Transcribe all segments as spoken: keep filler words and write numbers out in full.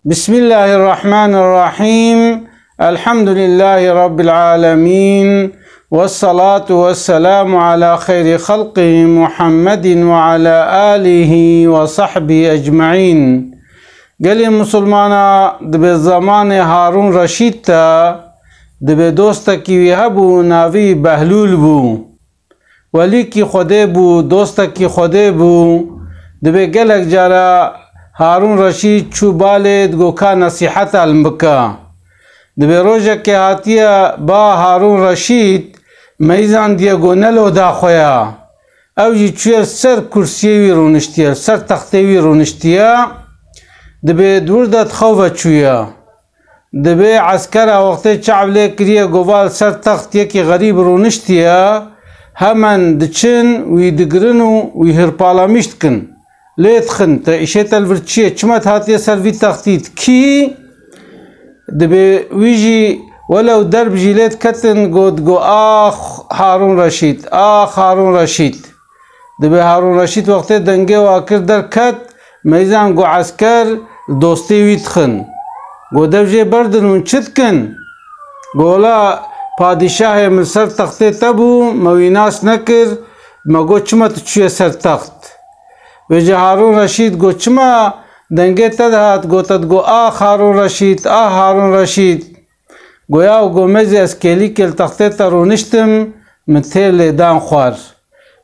Bismillahirrahmanirrahim. Elhamdülillahi Rabbil alemin. Vessalatu vesselamu ala xeyri xalqihi Muhammedin ve ala alihi ve sahbihi ecmaîn. Gelê Musulmana, dibê zamanê Harûn Reşîd de, dibê dostekî wî hebû, navî Behlûl bû. Welîkî Xwedê bû, dostekî Xwedê bû. Dibê gelek cara Harûn Reşîd çû balê, digo ka nesîheta li min bike. Dibê rojekê hatiye ba Harûn Reşîd, meyzandiye go nelo da xwe ya. Ew jî çûye ser kursiyê wî rûniştiye, ser textê wî rûniştiye. Dibê di wir de di xew ve çûye. Dibê eskera wextê çav lê kiriye, go va li ser text yekî xerîb rûniştiye, hemen diçin, wî digirin û wî hîrpalemîş dikin. Lê dixin, te îşê te li vir çi ye? Çima tu hatiye ser vî textî? Tu kî yî? Dibê wî jî welew derb jî lê diketin, go digo, "Ax Harûn Reşîd, ax Harûn Reşîd." Dibê Harûn Reşîd wextê dengê wa kir derket, meyzan go esker li dostê wî dixin. Go dev jê berdin, hûn çi dikin? Go wela padîşahê min li ser textê te bû, me wî nas nekir, me got, "Çima tu çûye ser text?" Vêce Harûn Reşîd go, "Çima dengê te dihat?" Go, "Te digo, ax Harûn Reşîd, ax Harûn Reşîd." Goya û gomezê ez kêlîkê li textê te rûniştim, min têr lê dan xwar.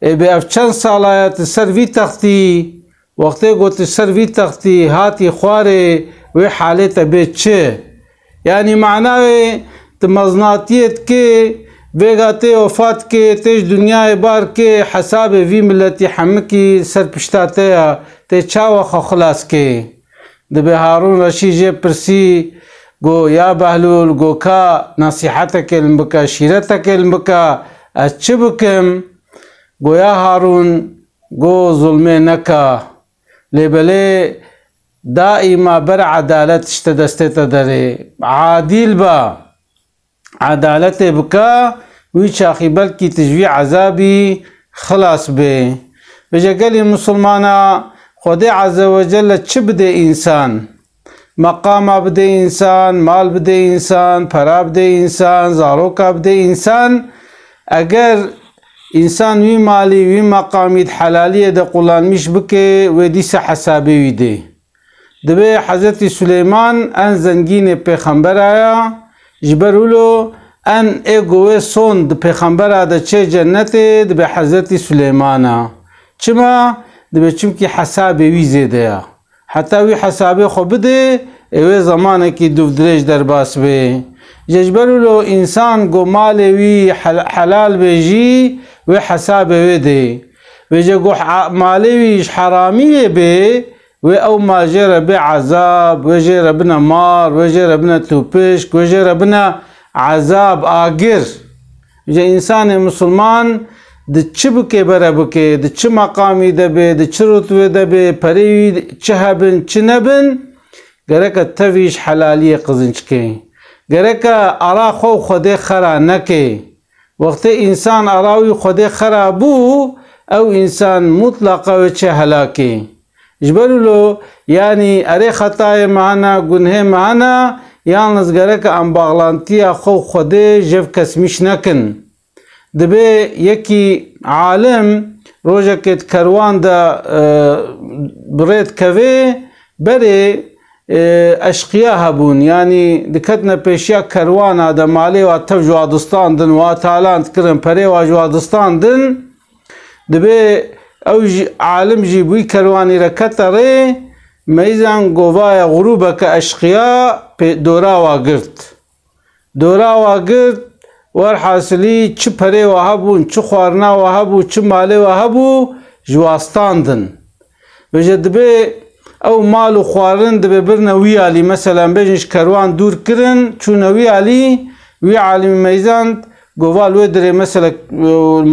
Ê bê ev çend sala ye tu ser vî textî? Wextê got tu ser vî textî hatî xwarê, wê halê te bê çi? Yanî mana wê tu meznatiyê dikê, vêga tê wefat kê, tê ji dinyayê bar kê, hesabê vî miletî hemikî ser pişta te ya, tê çawa xwe xilas kê? Dibê Harûn Reşîd jê pirsî, go, "Ya Behlûl, go ka nesîhetekê li min bike, şîretekê li min bike, ez çi bikim?" Go, "Ya Harûn, go zulmê neke. Lê belê daîma ber edalet işte destê te derê. Adîl be." Edaletê bike, wî çaxî belkî tu ji vî ezabî xilas bê. Vêce gelî misilmana, Xwedê Azze ve Celle çi bidê însan? Meqama bidê însan, mal bidê însan, pera bidê însan, zaroka bidê însan. Eger însan wî malî, wî meqamî di helaliyê de qulanmîş bike, wê dîsa hesabê wî dê. Dibê Hezretî Suleyman en zengînê pêxembera ya, ji ber wilo en ê ku wê son di pêxembera de çê cennetê, dibê Hezretî Suleyman a. Çima? Dibê çimkî hesabê wî zêde ya. Heta wî hesabê xwe bidê, ê wê zemanekî dûvdirêj derbas bê. Ji, ji ber wilo însan ku malê wî hel-, helal bê jî, wê hesabê wê dê. Vêce ku ha-, malê wî ji heramiyê bê, wê ew mal jê re bê ezab, wê jê re bine mar, wê jê re bine tûpişk, wê jê re bine ezab, agir. Ji însanê misilman di çi bike bere bike, di çi meqamî de bê, di çi rutbê de bê, perê wî çi hebin, çi nebin, gereke tevî ji helaliyê qizinc kê. Gereke ara xwe û Xwedê xera neke. Wextê însan ara wî Xwedê xera bû, ew însan mutlaqa wê çe helakê. Ji ber wilo, yanî erê xetayê me hene, gunhê me hene, yalniz gereke em baxlantiya xwe û Xwedê jev kesmîş nekin. Dibê yekî alim rojekê di kerwan de, e, bi rê dikevê, berê, e, eşqiya hebûn, yanî diketine pêşiya kerwana de, malê wa tev ji wa distandin, wa talan dikirin, perê wa ji wa distandin. Dibê ew jî, alim jî bi wî kerwanî re kete rê, meyzan govaya grûbeke eşqiya pê dora wa girt. Dora wa girt, werhasilî çi perê wa hebûn, çi xwarina wa hebû, çi malê wa hebû, ji wa standin. Vêce dibê ew mal û xwarin dibê birine wî alî, meselen bêjin ji kerwan dûr kirin, çûne wî alî, wî alimî meyzand, go va li wê dirê, mesele,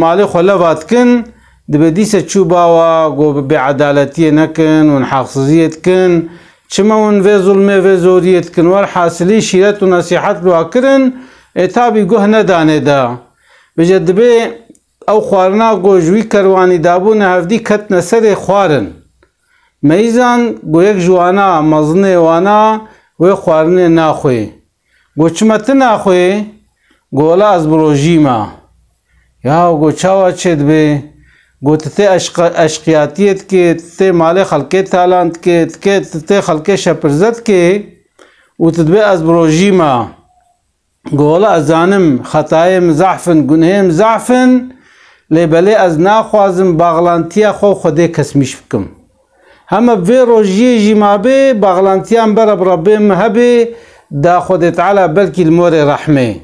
malê xwe leva dikin, dibê dîse çû ba wa, go bi bêedaletiyê nekin, hûn heqsiziyê dikin, çima hûn vê zulmê, vê zoriyê dikin? Werhasilî şîret û nesîhet li wa kirin, ê tabî guh nedanê da. Vêce dibê ew xwarina ku ji wî kerwanî dabûne hevdî ketine serê xwarin. Meyzan ku yek ji wana, mezinê wana, wê xwarinê naxwê. Go, çima tu naxwê? Go, wela ez bi rojî me. Ya, go, çawa çêdibe? Go, tu tê eşq-, eşqiyatiyê dikê, tu tê malê xelkê talan dikê, tu kê-, tu tê xelkê şepirze dikê û tu dibê ez bi rojî me. Go, wela ez zanim, xetayê min zehf in, gunehê min zehf in, lê belê ez naxwazim baxlantiya xwe û Xwedê kesmîş bikim. Hema vê rojiyê jî mabê, baxlantiyan bere bi Rebbê min hebê, da Xwedê Teala belkî li morê rehmê.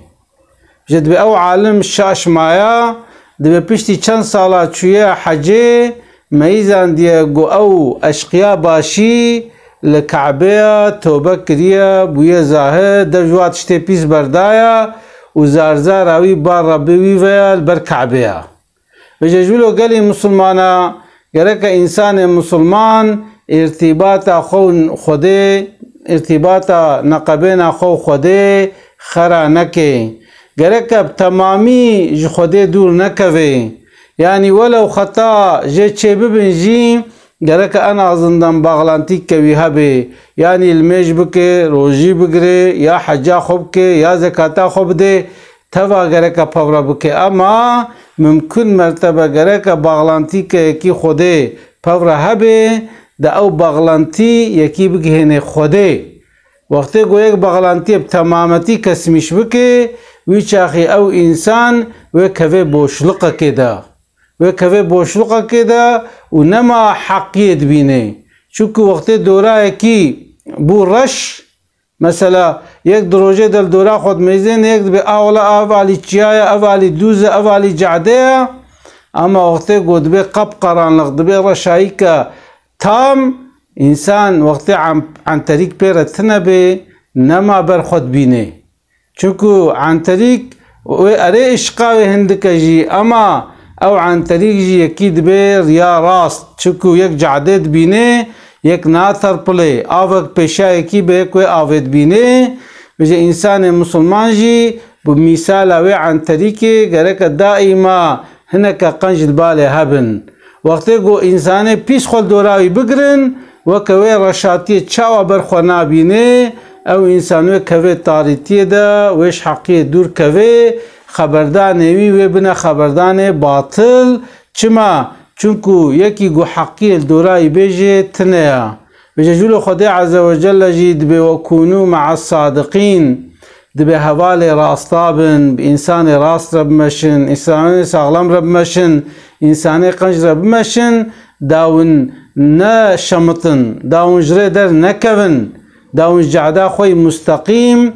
Ji dibe ew alim şaş maya, dibe piştî çend sala çûye hecê, meyîzandiye ku ew eşqiya başî li Kabeya tobe kiriye, bûye zahid, dev ji wa tiştê pîs berdaya û zarzara wî bar Rebbê wî ve ya li ber Kabeya. Vêce ji wilo gelî misilmana, gereke însanê misilman îrtîbata xwe û Xwedê, îrtîbata neqebêna xwe û Xwedê xera neke. Gereke bi temamî ji Xwedê dûr nekeve. Yanî welew xeta jê çêbibin jî, gereke en azından baxlantîke wî hebe. Yanî limêj bike, rojî bigire, ya heca xwe bike, ya zekata xwe bide. Teva gereke pevre bike, ema mimkun mertebe gereke baxlantîke yekî Xwedê pevre hebe, de ew baxlantî yekî bigihêne Xwedê. Wextê ku yek baxlantiyê bi temametî kesmîş bike, wî çaxî ew însan wê keve boşluqekê de. Wê keve boşluqekê de û nema heqiyê dibîne. Çunku wextê dorayekî bû reş, mesela, yek di rojê de li dora xwe dimeyzêne, yek dibê, "A wela, ev alî çiya ye, ev alî dûz e, ev alî cade ye." Ama wextê ku dibê qep qaranliq, dibê reşayîke tam, însan wextê em-, enterîk pê re tine bê, nema ber xwe dibîne. Çunku enterîk wê erê îşqa wê hindike jî, ema ew enterîk jî yekî dibê riya rast. Çunku yek cadê dibînê, yek naterpilê. Avek pêşa yekî be, yek wê avê dibînê. Vêce însanê misilman jî bi mîsala wê enterîkê gereke daîma hineke qenc li balê hebin. Wextê ku însanê pîs xwe li dora wî bigirin, weke wê reşatiyê çawa ber xwe nabîne, ew însan wê keve tarîtiyê de, wê ji heqiyê dûr keve, xeberdanê wî wê bine xeberdanê batil. Çima? Çunku yekî ku heqiyê li dora wî bêje tine ye. Vêce ji wilo Xwedê Azze ve Celle jî dibê, "Ve kûnû me'as sadiqîn." Dibê hevalê rasta bin, bi însanê rast re bimeşin, însanê saxlem re bimeşin, însanê qenc re bimeşin, da hûn neşemitin, da hûn ji rê dernekevin, da hûn ji cehda xwe yî musteqîm,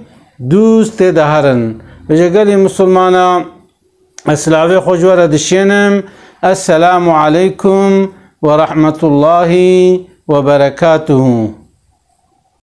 dûz tê de herin. Vêce gelî misilmana, ez silavê xwe ji we re dişênim. Esselamu aleykum ve rahmetullahi ve berekatuhu.